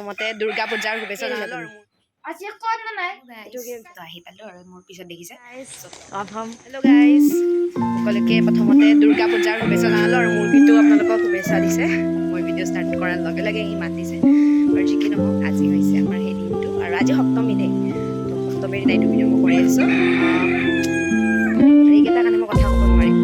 প্ৰথমতে দুৰ্গা পূজাৰ শুভেচ্ছা জনালোঁ আৰু আজি কত না নাই। তো আহি পালোঁ আৰু মোৰ পিছত দেখিছে। হেল্ল' গাইজ, সকলোকে প্ৰথমতে দুৰ্গা পূজাৰ শুভেচ্ছা জনালোঁ আৰু মুৰ্গীটো আপোনালোকক শুভেচ্ছা দিছে। মই ভিডিঅ' ষ্টাৰ্ট কৰাৰ লগে লগে সি মাতিছে। আৰু যি কি নহওক, আজি হৈছে আমাৰ সেই দিনটো আৰু আজি সপ্তমী দেই। তো সপ্তমীৰ দিনা এইটো ভিডিঅ' মই কৰি আছোঁ আৰু এইকেইটাৰ কাৰণে মই কথা ক'ব নোৱাৰিম।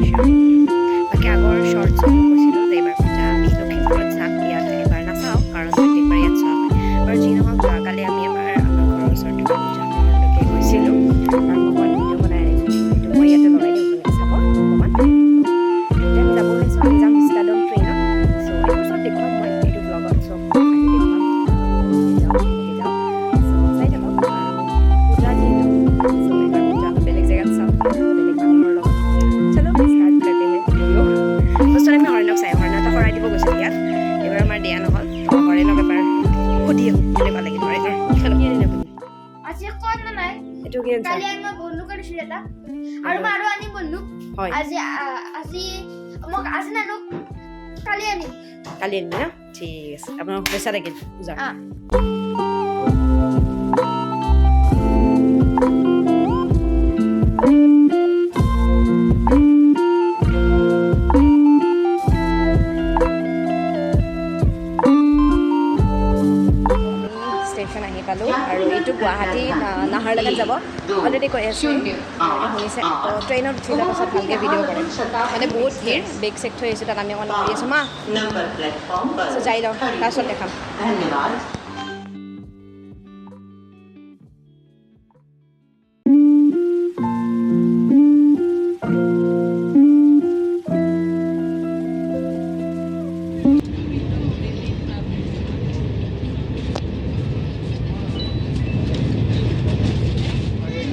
বাকী আগৰ শ্বৰ্টছত মই কৈছিলোঁ যে এইবাৰ পূজা আমি লখিমপুৰত চাম, ইয়াত এবাৰ নাচাওঁ, কাৰণ প্ৰত্যেকবাৰ ইয়াত চোৱা হয়। বাৰু যি নহওক, যোৱাকালি আমি এবাৰ আমাৰ ঘৰৰ ওচৰত দুৰ্গা পূজাখনলৈকে গৈছিলোঁ আৰু মই অকণমান ভিডিঅ' বনাই আনিছোঁ। সেইটো মই ইয়াতে লগাই দিম, আপোনালোকে চাব অকণমান। এতিয়া আমি যাব ওলাইছোঁ, আমি যাম ভিষ্টাডম ট্ৰেইনত। চ' এইবোৰ চব দেখুৱাম মই এইটো ব্লগত, চব আজি দেখুৱাম, যাওঁ কেনেকৈ যাওঁ। চ' চাই থাকক। আৰু পূজা যিহেতু, চ' এইবাৰ পূজা বেলেগ জেগাত চাম, বেলেগ মানুহৰ লগত। चलो ষ্টাৰ্ট करते हैं ভিডিঅ'। ফাৰ্ষ্টত আমি হৰেণক চাই, হৰেণ এটা শৰাই দিব গৈছিল ইয়াত, এইবাৰ আমাৰ দিয়া নহ'ল। তো হৰেণক এবাৰ সুধি আহোঁ কেনেকুৱা লাগিল হৰেণৰ। চলো, কি আনিলে আপুনি? আজি কত না নাই। এইটো কি আনিছা? কালি মই বন্দুক আনিছিলো এটা আৰু মই আৰু আনিম বন্দুক। আজি মোক আজি নানো, কালি আনিম। কালি আনিবি ন? ঠিক আছে, আপোনাৰ শুভেচ্ছা থাকিল পূজাৰ। ষ্টেচন আহি পালোঁ আৰু এইটো গুৱাহাটী নাহৰলগান যাব। অলৰেডি কৈ আছোঁ, আপোনালোকে শুনিছে। তো ট্ৰেইনত উঠি যোৱাৰ পাছত ভালকৈ ভিডিঅ' কৰিম। মানে বহুত ভিৰ, বেগ চেগ থৈ আহিছোঁ তাত, আমি অকণমান বহি আছোঁ। মা नंबर प्लेटफॉर्म पर চ' যাই লওঁ, তাৰপিছত দেখাম। धन्यवाद।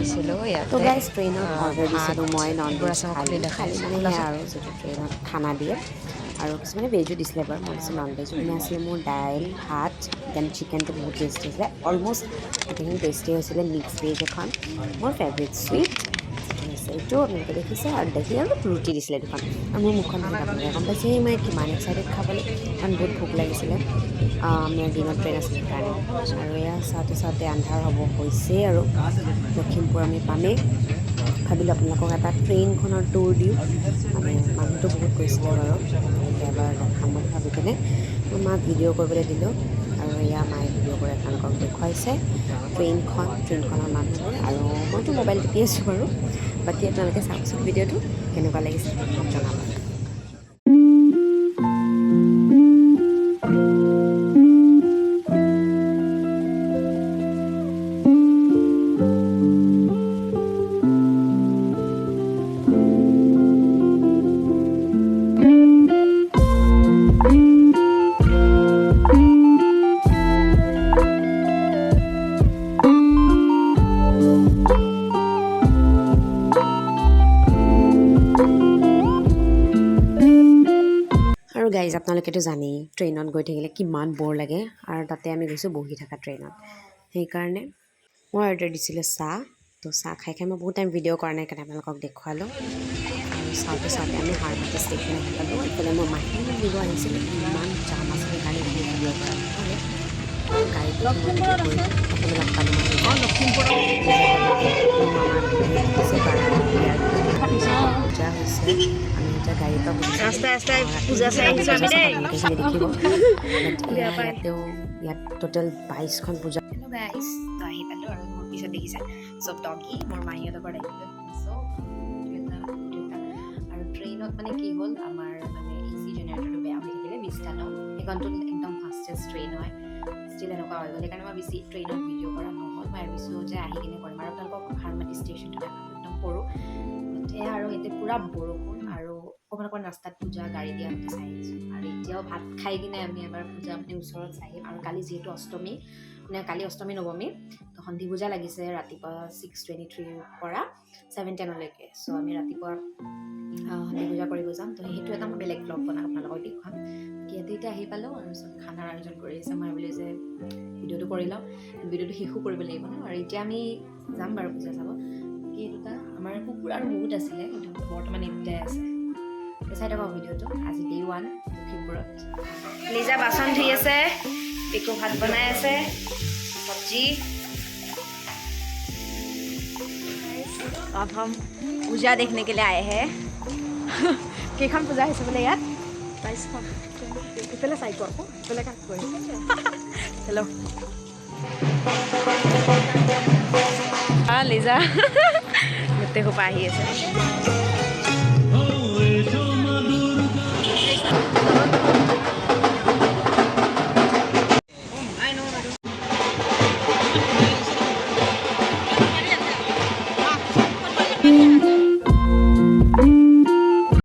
দিছিলোঁ তো ইয়াতে। গাইজ, ট্ৰেইনত অৰ্ডাৰ দিছিলোঁ মই নন ভেজ আছে, থালি। খুলি দেখাই থালি আছোঁ। মানে সেয়া আৰু যিটো ট্ৰেইনত খানা দিয়ে আৰু কিছুমানে ভেজো দিছিলে বাৰু, মই দিছোঁ নন ভেজ। মানে আছিলে মোৰ দাইল, ভাত, then চিকেনটো বহুত টেষ্টি আছিলে, অলমষ্ট গোটেইখিনি টেষ্টি হৈছিলে। মিক্স ভেজ এখন, মোৰ ফেভৰেট চুইট যিটো হৈছে এইটো আপোনালোকে দেখিছে, আৰু দহি আৰু ৰুটি দিছিলে দুখন। আৰু মোৰ মুখখন দেখি আপোনালোকে গম পাইছে মই কিমান এক্সাইটেড খাবলৈ, কাৰণ বহুত ভোক লাগিছিলে। আমাৰ দিনত ট্ৰেইন আছিলে সেইকাৰণে। আৰু এয়া চাওঁতে চাওঁতে আন্ধাৰ হ'ব হৈছেই আৰু লখিমপুৰ আমি পামেই। ভাবিলোঁ আপোনালোকক এটা ট্ৰেইনখনৰ টুৰ দিওঁ। মানে মানুহটো বহুত গৈছিলে বাৰু, আপোনালোকে এবাৰ দেখাম বুলি ভাবি কেনে মই মাক ভিডিঅ' কৰিবলৈ দিলোঁ আৰু এয়া মায়ে ভিডিঅ' কৰি আপোনালোকক দেখুৱাইছে ট্ৰেইনখন, ট্ৰেইনখনৰ মানুহবোৰ আৰু মইতো মোবাইল টিপি আছোঁ বাৰু। বাকী আপোনালোকে চাওকচোন ভিডিঅ'টো কেনেকুৱা লাগিছে মোক জনাব। আৰু গাইজ, আপোনালোকেতো জানেই ট্ৰেইনত গৈ থাকিলে কিমান ব'ৰ লাগে আৰু তাতে আমি গৈছোঁ বহি থকা ট্ৰেইনত, সেইকাৰণে মই অৰ্ডাৰ দিছিলোঁ চাহ। তো চাহ খাই খাই মই বহুত টাইম ভিডিঅ' কৰা নাই কাৰণে আপোনালোকক দেখুৱালোঁ। আৰু চাওঁতে চাওঁতে আমি হাৰমতি ষ্টেচন আহি পালোঁ। এইফালে মোৰ মাহী মোক নিব আহিছিলে, ইমান জাম আছিল, সেইকাৰণে এইখিনি ভিডিঅ' কৰা নহ'লে। গাড়ীত উঠি মই ভিডিঅ' কৰিলোঁ, প্ৰথমে লগ পালোঁ মাহীক। মোৰ মামাৰ দেখিছে বিয়াৰ পূজা হৈছে, আমি এতিয়া গাড়ীৰ পৰা সুধিছিলোঁ। ৰাস্তাই ৰাস্তাই পূজা চাই আহিছোঁ আমি দেই। আপোনালোকে সেইখিনি দেখিব। এয়া ইয়াতেও, ইয়াত টোটেল 22খন পূজা। হেল্ল' গাইজ, তো আহি পালোঁ আৰু মোৰ পিছত দেখিছে চব ডগী। মোৰ মাহীহঁতৰ ঘৰত আহিলোঁ। চ' এটা দুটা আৰু ট্ৰেইনত মানে কি হ'ল, আমাৰ মানে এচি জেনেৰেটৰটো বেয়া হৈ থাকিলে। ভিষ্টাডম সেইখনটো একদম ফাষ্টেষ্ট ট্ৰেইন হয়, ষ্টিল এনেকুৱা হৈ গ'ল। সেইকাৰণে মই বেছি ট্ৰেইনত ভিডিঅ' কৰা নহ'ল। মই ভাবিছোঁ যে আহি কিনে কৰিম আৰু আপোনালোকক হাৰমতি ষ্টেচনটো দেখাম, একদম সৰু। সেয়া আৰু এতিয়া পূৰা বৰষুণ আৰু অকণমান অকণমান ৰাস্তাত পূজা গাড়ী দিয়া চাই আহিছোঁ। আৰু এতিয়াও ভাত খাই কিনে আমি এবাৰ পূজা মানে ওচৰত চাই আহিম। আৰু কালি যিহেতু অষ্টমী, মানে কালি অষ্টমী নৱমী, তো সন্ধি পূজা লাগিছে ৰাতিপুৱা 6:23ৰ পৰা 7:10লৈকে। চ' আমি ৰাতিপুৱা সন্ধি পূজা কৰিব যাম। তো সেইটো এটা মই বেলেগ ব্লগ বনাম, আপোনালোকক দেখুৱাম। বাকী ইয়াতে এতিয়া আহি পালোঁ আৰু চব খানাৰ আয়োজন কৰি আছে। মই ভাবিলোঁ যে ভিডিঅ'টো কৰি লওঁ, ভিডিঅ'টো শেষো কৰিব লাগিব ন। আৰু এতিয়া আমি যাম বাৰু পূজা চাব। বাকী এই দুটা আমাৰ কুকুৰ আৰু বহুত আছিলে, কিন্তু বৰ্তমান এই দুটাই আছে। তো চাই থাকক ভিডিঅ'টো। আজি ডে ওৱান লখিমপুৰত। লিজা বাচন ধুই আছে। পিকু ভাত বনাই আছে, চব্জি। अब हम पूजा देखने के लिए आए हैं। কেইখন পূজা হৈছে বোলে ইয়াত? 22খন। ইফালে চাই আকৌ ইফালে কাক কৈ। হেল্ল' লিজা, গোটেই সোপা আহি আছে।